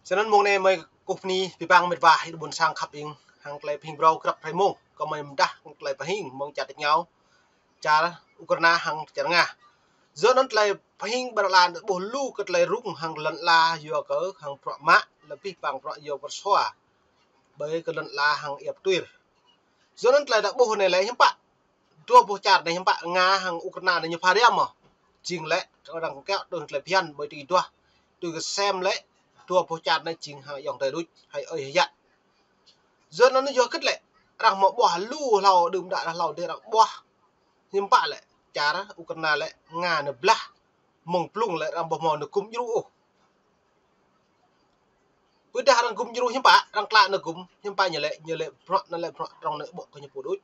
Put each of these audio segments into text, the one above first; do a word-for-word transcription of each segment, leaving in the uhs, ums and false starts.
Snăn mông anai mơi kơkuh bơni abih bang mĕt wa ƀuôn sang khăp ing hăng tơlơi pơhing brâo krăp hrơi mông, kơ mơi mdah hăng tơlơi pơhing mơ̆ng čar tač rơngiao, čar Ukraina hăng čar Nga. Yua anăn tơlơi pơhing ƀơi lŏn ala anei ƀuh lu kơ tơlơi rŭng hăng lŏn ala yua kơ hăng bruă mă, lĕ abih bang bruă yua pơsua ƀơi kơ lŏn ala hăng ia pơtuir. Yua anăn tơlơi ta ƀuh anei lĕ hiư̆m pă dua boh čar anei hiư̆m pă Nga hăng Ukraina anei ñu pha răm mơh. Jing lĕ arăng kiăng tui tơlơi phiăn ƀơi tui duah, tui kơ sem lĕ dua boh čar anei jing hăng ayŏng adơi đuč, hai ơi hai yă. Yua anăn yua kơ lĕ arăng mă ƀuah lu hlâo đưm đă hlâo dih arăng ƀuah hiư̆m pă lĕ čar Ukraina lĕ Nga anei blah mơ̆ng blung lĕ arăng ƀuh mơ̆ anei gŭm djru ôh. Ƀiădah arăng gŭm djru hiư̆m pă, arăng klă anei gŭm hiư̆m pă ñu lĕ, ñu lĕ bruă anei lĕ bruă trong anei ƀô̆ kơ ñu pô đuč.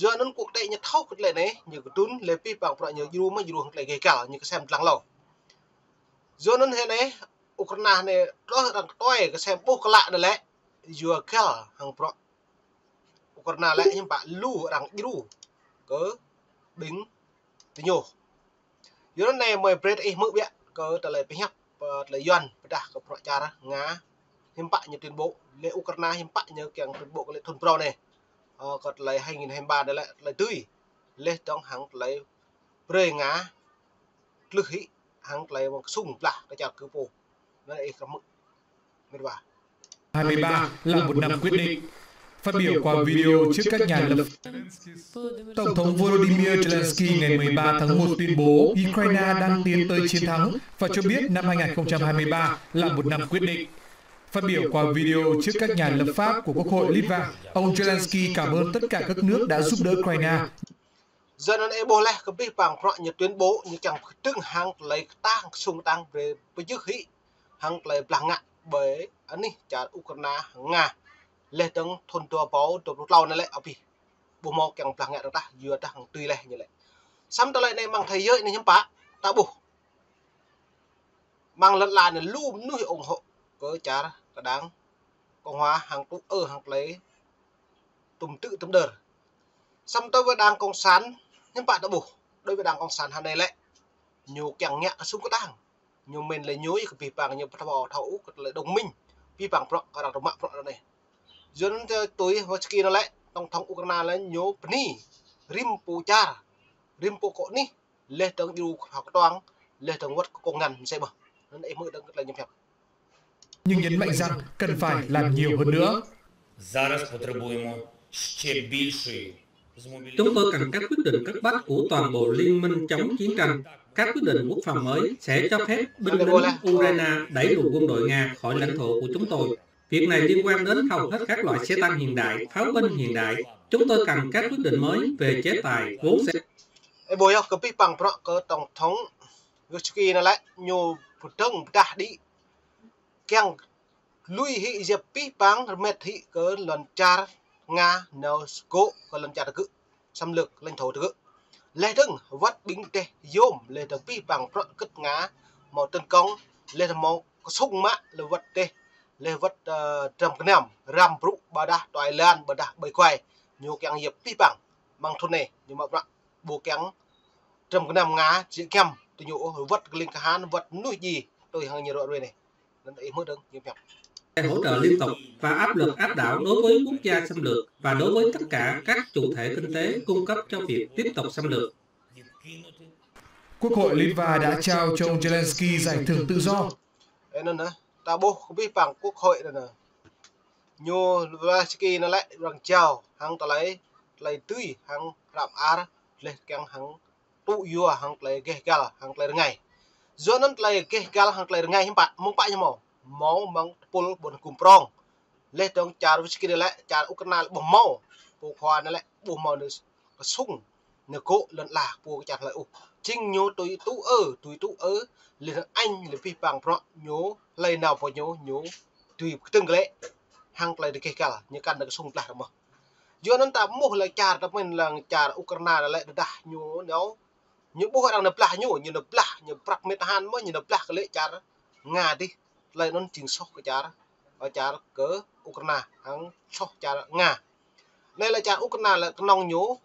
Yua anăn quốc tế ñu thâo kơ tơlơi anei, ñu kơdŭn lĕ abih bang bruă ñu djru mơ̆ djru hăng tơlơi geh găl, ñu kơsem dlăng hlâo. Yua anăn hĕ anei, Ukraina anei truh arăng kơtuai kơsem ƀuh klă anei lĕ, yua găl hăng bruă Ukraina lĕ hiư̆m pă lu arăng djru kơ ƀing diñu. Yua anăn anei mơi brơi ih hmư̆ biă kơ tơlơi pơhiăp, ơ, tơlơi Yuăn pơdah kơ bruă čar Nga hiư̆m pă ñu tuyên bố, lĕ Ukraina hiư̆m pă ñu kiăng tuyên bố kơ lĕ thŭn phrâo anei. Ơ, kơ tơlơi hai nghìn hai mươi ba anei lĕ tơlơi dưi. Leh dơ̆ng hăng tơlơi brơi Nga tlưh hĭ hăng tơlơi mơ̆ng kơsŭng blah kơ čar kơ pô. Anăn ih krăp hmư̆. Mĕt wa. Hai mươi ba là một năm quyết định. Phát biểu qua video trước các nhà lập Tổng thống Volodymyr Zelensky ngày mười ba tháng một tuyên bố Ukraine đang tiến tới chiến thắng và cho biết năm hai nghìn không trăm hai mươi ba là một năm quyết định. Phát biểu qua video trước các nhà lập pháp của Quốc hội Litva, ông Zelensky cảm ơn tất cả các nước đã giúp đỡ Ukraine. Yua anăn ih ƀuh leh kơ abih bang bruă ñu tuyên bố ñu kiăng pơkơdơ̆ng hăng tơlơi kơtang kơsŭng kơtang brơi pơjưh hĭ hăng tơlơi blah ngă ƀơi anih čar Ukraina hăng Nga. Leh dơ̆ng thŭn dua êbâo dua pluh tlâo anei lĕ abih ƀuh mơ̆ kiăng blah ngă dơ̆ng tah, yua dah hăng tui leh ñu lĕ. Samơ̆ tơlơi anei mơ̆ng thế giới anei hiư̆m pă ta ƀuh. Mơ̆ng lŏn ala anei lu mơnuih ủng hộ kơ čar kơ đảng Cộng hòa hăng tŭ ư hăng tơlơi tŭm tư̆ tŭm đơr. Samơ̆ đối với đảng Cộng sản hiư̆m pă ta ƀuh. Đối với đảng Cộng sản hơnai lĕ ñu kiăng ngă kơsŭng kơtang. Ñu mĭn lĕ ñu kơ abih bang ñu pơtô thâo ôh kơ tơlơi đồng minh abih bang bruă kơ arăng tơmă bruă anei. Yua anăn tui Zelensky anei lĕ, tổng thống Ukraina lĕ ñu bơni rĭm pô čar, rĭm pô kŏ anih, leh dơ̆ng djru kơtuang, leh dơ̆ng wăt kơ kông ngăn msĕ mơh. Anăn ih hmư̆ dơ̆ng kơ tơlơi ñu pơhiăp. Nhưng nhấn mạnh rằng cần phải làm nhiều hơn nữa. Зараз потребуємо ще більшої змобілізації. Chúng tôi cần các quyết định cấp bách của toàn bộ Liên minh chống chiến tranh. Các quyết định quốc phòng mới sẽ cho phép binh lính Ukraine đẩy lùi quân đội Nga khỏi lãnh thổ của chúng tôi. Việc này liên quan đến hầu hết các loại xe tăng hiện đại, pháo binh hiện đại. Chúng tôi cần các quyết định mới về chế tài, vốn sẽ Ơ, ƀuh yơh, kơ abih bang bruă kơ tổng thống Zelensky anei lĕ ñu pơdơ̆ng pơdah đĭ kiăng lui hĭ yơh abih bang rơmet hĭ kơ lŏn čar Nga nao gŏ kơ lŏn čar tơgŭ, xâm lược lãnh thổ tơgŭ. Leh dơ̆ng wăt ƀing dêh yôm, leh dơ̆ng abih bang bruă kơ̆t Nga mâo tấn công, leh dơ̆ng mâo kơsŭng mă, leh wăt dêh, leh wăt, ơ, dram kơnăm, răm brŭ, ƀôdah tuai lan, ƀôdah ƀơi kuai. Ñu kiăng yơh abih bang mơ̆ng thŭn anei ñu mă bruă ƀu kiăng dram kơnăm Nga jĕ giăm tơ ñu ôh, wăt kơ ling kahan, wăt mơnuih djiê tui hăng ñu ruă ruê anei. Anăn ih hmư̆ dơ̆ng ñu pơhiăp. Hỗ trợ liên tục và áp lực áp đảo đối với quốc gia xâm lược và đối với tất cả các chủ thể kinh tế cung cấp cho việc tiếp tục xâm lược. Quốc hội Litva đã trao cho ông Zelensky giải thưởng tự do. Ơ, anăn, ơ, ta ƀuh kơ abih bang quốc hội anăn, ơ, ñu Zelensky anei lĕ arăng jao hăng tơlơi, tơlơi dưi hăng hrăm ar, leh kiăng hăng tŭ yua hăng tơlơi geh găl hăng tơlơi rơngai. Yua anăn tơlơi geh găl hăng tơlơi rơngai hiư̆m pă, mơ̆ng pă ñu mâo, mâo mơ̆ng tơpul ƀuôn hgŭm prŏng. Leh dơ̆ng čar Zelensky anei lĕ, čar Ukraina lĕ ƀuh mâo pô khua anei lĕ ƀuh mâo anei kơsŭng anei gŏ lŏn ala pô kơ čar hlơi ôh. Jing ñu tui tŭ ư, tui tŭ ư, leh dơ̆ng añ, leh abih bang bruă ñu, hlơi nao pơ ñu, ñu dưi pơkơdơ̆ng kơ lĕ hăng tơlơi geh găl, ñu kăn anei kơsŭng blah răm mơh. Yua anăn ta ƀuh lĕ čar, ta mĭn lĕ čar Ukraina anei lĕ tơdah ñu nao, ñu ƀuh arăng nao blah ñu, ñu nao blah, ñu prăp mĕt tơhan mơh, ñu nao blah kơ lĕ čar Nga dih. Tơlơi anăn jing soh kơ čar, kơ čar kơ Ukraina, hăng soh čar Nga. Anei lĕ čar Ukraina lĕ kơnơ̆ng ñu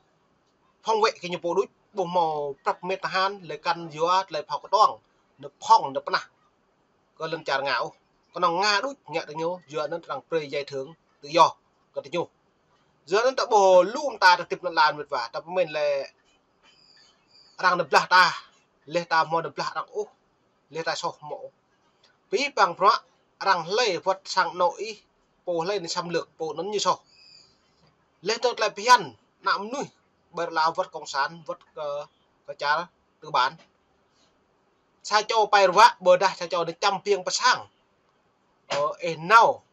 phòng vệ kơ ñu pô đuč, ƀuh mâo prăp mĕt tơhan, lĕ kăn yua tơlơi phao kơtuang, nao phŏng, nao pơnah kơ lŏn čar Nga ôh. kơnơ̆ng Nga đôč ngă tơ ñu, yua anŭn arăng brơi giải thưởng tự do kơ tơ ñu. Yua anŭn ta ƀuh lu mơta ta tip anŭn lan mĕt wa, ta pơmĭn lĕ arăng anŭn blah ta, lĕ ta hmâo anŭn blah arăng ôh, lĕ ta soh hmâo. Abih bang bruă arăng hlơi wơ̆t sang anŏ ih, pô hlơi anŭn xâm lược, pô anŭn ñu soh. Lĕ tơ̆ng tơlơi phiăn, ană mơnuih, ƀơi lŏn wơ̆t cộng sản, wơ̆t kơ, kơ čar tư bản. Sa čô pai ruă, ƀôdah sa čô anŭn čăm ƀing pơ sang. Ơ, ih nao.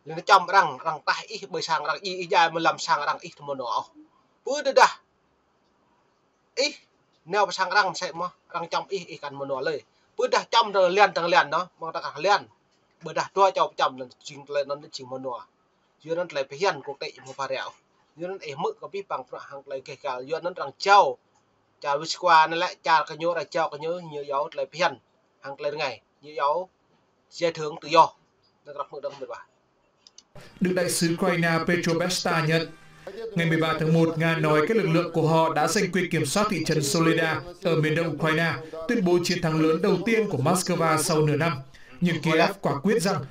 Lĕ anŭn čăm arăng, arăng tah ih ƀơi sang arăng, ih, ih djai mơ̆ lăm sang arăng ih tơ mơnua ôh. Pơđơđah. Ih, nao pơ sang arăng mơsĕ mơ̆, arăng čăm ih, ih kăn mơnua lơi. Pơđơđah čăm tơ lian tơ lian anŭn, mơ̆ng ta kah lian. Ƀôdah dua čô pơčăm anŭn jing tơlơi anŭn jing mơnua. Yua anŭn tơlơi phiăn quốc tế mơ̆ pha reo. Yua anŭn ih hmư̆ kơ abih bang bruă hăng tơlơi gêh gal. Yua anŭn arăng jao. Čar Moskva anŭn lĕ čar kơ ñu, arăng jao kơ ñu, ñu iâu tơlơi phiăn. Hăng tơlơi rơngai. Ñu iâu giải thưởng tự do. Anŭn krăp hmư̆ dơ̆ng mĕt wa. Được đại sứ Ukraine Petro Besta nhận. Ngày mười ba tháng một, Nga nói các lực lượng của họ đã giành quyền kiểm soát thị trấn Soledar ở miền đông Ukraine, tuyên bố chiến thắng lớn đầu tiên của Moscow sau nửa năm. Nhưng Kiev quả quyết rằng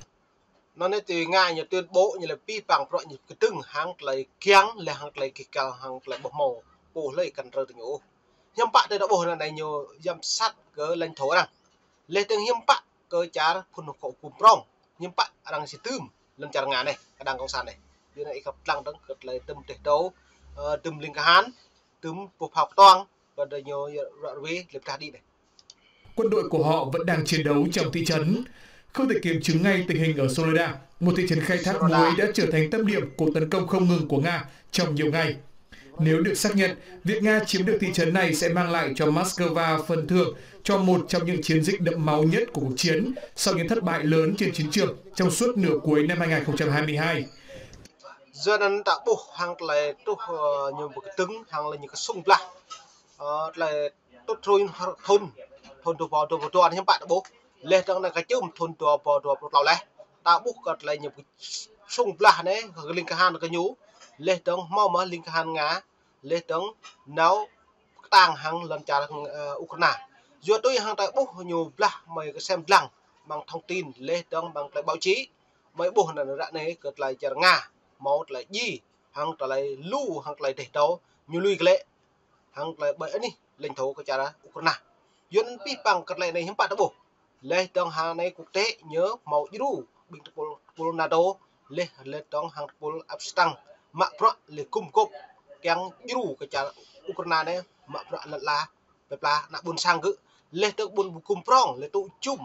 Anŭn anai tui Nga ñu tuyên bố ñu lĕ abih bang bruă ñu kơdơ̆ng hăng tơlơi kiăng lĕ hăng tơlơi gêh gal hăng tơlơi ƀu hmâo pô hlơi kăn rơ tơ ñu ôh. Hiư̆m pă tơdah ƀuh anŭn anai ñu yăm sat kơ lãnh thổ arăng. Lĕ tơ̆ng hiư̆m pă kơ čar phŭn kơ gum prong. Hiư̆m pă arăng či tưm lŏn čar Nga anai, kơđang cộng sản anai. Yua anŭn ih kăp lăng dơ̆ng kơ tơlơi tơm teh tâu, ơ, tơm ling kahan, tơm pơphao kơtuang, kơ tơ ñu ră ruai lĕ pơdah đĭ anai. Quân đội của họ vẫn đang chiến đấu trong thị trấn. Không thể kiểm chứng ngay tình hình ở Soledar, một thị trấn khai thác muối đã trở thành tâm điểm cuộc tấn công không ngừng của Nga trong nhiều ngày. Nếu được xác nhận, việc Nga chiếm được thị trấn này sẽ mang lại cho Moscow phần thưởng cho một trong những chiến dịch đẫm máu nhất của cuộc chiến sau những thất bại lớn trên chiến trường trong suốt nửa cuối năm hai nghìn không trăm hai mươi hai. Yua anŭn ta ƀuh hăng tơlơi truh, ơ, ñu ƀu kơdơ̆ng hăng lĕ ñu kơsung blah. Ơ, tơlơi truh thun, thun, thun dua rơbâo dua pluh dua anai hiư̆m pă ta ƀuh. Lĕ dơ̆ng anai kơčum thun dua rơbâo dua pluh klâo leh. Ta ƀuh kơ tơlơi ñu kơsung blah anai, kơ ling kahan kơ ñu. Lĕ dơ̆ng hmâo mơ̆ ling kahan Nga. Lĕ dơ̆ng nao kơtang hăng lŏn čar, ơ, Ukraine. Yua tui hăng ta ƀuh ñu blah mơi kơsem dlăng amăng thông tin lĕ dơ̆ng amăng tơlơi báo chí. Mơi ƀuh anŭn ră anai kơ tơlơi čar Nga hmâo tơlơi djai hăng tơlơi lu hăng tơlơi teh tâu ñu lui glaĭ hăng tơlơi ƀơi anih lãnh thổ kơ čar Ukraine. Yua anŭn abih bang kơ tơlơi anai hiư̆m pă ta ƀuh. Lĕ dơ̆ng hăng anai quốc tế ñu hmâo djru ƀing tơpul, tơpul NATO, lĕ, lĕ dơ̆ng hăng tơpul ăp sơtăng mă bruă lĕ gum gôp kiăng djru kơ čar Ukraine anai mă bruă lŏn ala, plơi pla ană ƀôn sang gơ̆. Lĕ dơ̆ng ƀun gum prong, lĕ tŭ jum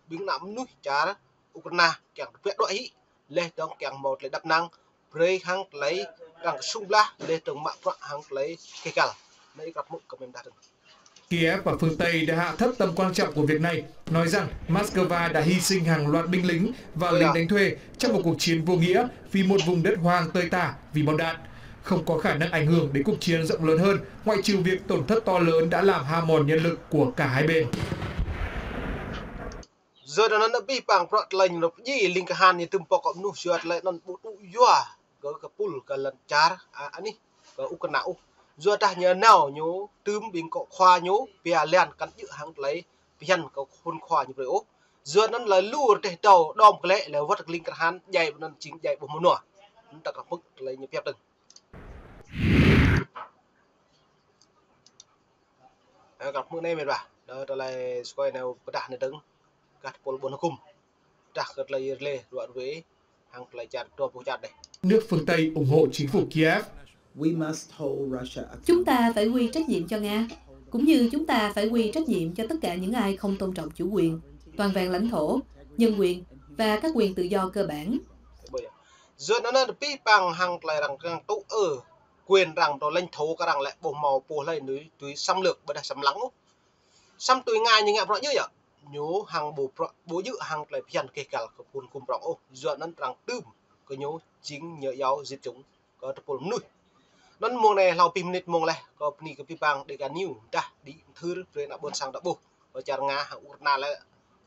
ƀing ană mơnuih čar Ukraine kiăng tơbiă đuaĭ hĭ, lĕ dơ̆ng kiăng hmâo tơlơi đăp năng, brơi hăng tơlơi arăng kơsung blah, lĕ dơ̆ng mă bruă hăng tơlơi gêh gal. Anai ih krăp hmư̆ kơ mĕm dah dơ̆ng. Kiev và phương Tây đã hạ thấp tầm quan trọng của việc này, nói rằng Moscow đã hy sinh hàng loạt binh lính và lính đánh thuê trong một cuộc chiến vô nghĩa vì một vùng đất hoang tơi tả vì bom đạn, không có khả năng ảnh hưởng đến cuộc chiến rộng lớn hơn, ngoại trừ việc tổn thất to lớn đã làm hao mòn nhân lực của cả hai bên. Yua anŭn abih bang bruă tơlơi ñu pơdjai ling kahan ñu tơm pơkŏ mơnuih yua tơlơi anŭn ƀu tŭ yua kơ, kơ pul kơ lŏn čar, a, anih kơ Ukraine ôh. Yua dah ñu nao ñu tơm ƀing kŏ khua ñu pia lian kăn djơ̆ hăng tơlơi phiăn kơ phŭn khua ñu brơi ôh. Yua anŭn lĕ lu rơdêh dâo đom glaĭ lĕ wơ̆t kơ ling kahan djai anŭn jing djai ƀu mơnua. Anŭn ta krăp hmư̆ tơlơi ñu pơhiăp dơ̆ng. Ơ, krăp hmư̆ anai mĕt wa. Đơ tơlơi sơkơi anai pơdah anai dơ̆ng. Kah tơpul ƀôn hơkŭm. Pơdah kơ tơlơi rơlê, ruă ruê, hăng tơlơi čar, dua pluh čar anai. Nước phương Tây ủng hộ chính phủ Kiev. We must hold Russia accountable. Chúng ta phải quy trách nhiệm cho Nga, cũng như chúng ta phải quy trách nhiệm cho tất cả những ai không tôn trọng chủ quyền, toàn vẹn lãnh thổ, nhân quyền và các quyền tự do cơ bản. Yua anŭn abih bang hăng tơlơi arăng kiăng tŭ ư quyền arăng pơtô lãnh thổ kơ arăng lĕ ƀu hmâo pô hlơi anai tui xâm lược ƀôdah xâm lăng ôh. Samơ̆ tui Nga ñu ngă bruă djơ̆ yơh. Ñu hăng ƀu bruă, ƀu djơ̆ hăng tơlơi phiăn gêh gal kơ phŭn gum prong ôh. Yua anŭn arăng tơm kơ ñu jing ñu iâu diệt chủng kơ tơpul mơnuih. Anŭn mông anai hlâo abih mơnit mông leh, kâo bơni kơ abih bang Dega News, dah đĭ mơthưr brơi ană ƀôn sang ta ƀuh. Kơ čar Nga hăng Ukraine lĕ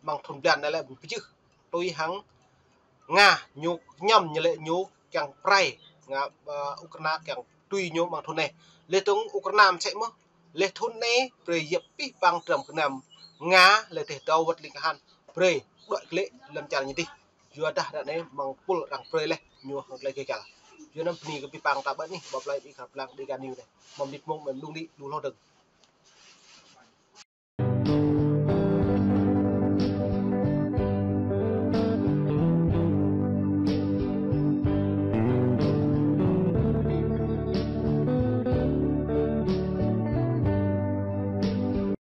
amăng thun blan anai lĕ pơjưh. Tui hăng Nga ñu kơñăm ñu lĕ ñu kiăng prai Nga, ơ, Ukraine kiăng tui ñu amăng thun anai. Lĕ dơ̆ng Ukraine mơsĕ mơ̆. Lĕ thun anai brơi yap abih bang dram gơnam Nga lĕ rơdêh dâo wơ̆t ling kahan brơi đuaĭ glaĭ lăm čar ñu tih. Yua dah ră anai mơ̆ng pul arăng brơi laih ñu hăng tơlơi gêh gal. Yua anŭn bơni kơ abih bang ta ƀơi anih, ƀơi plơi ƀing gah blang Dega News anai. Mơ̆ng mơnit mông mơ̆ng mơnung đĭ lu hlâo dơ̆ng.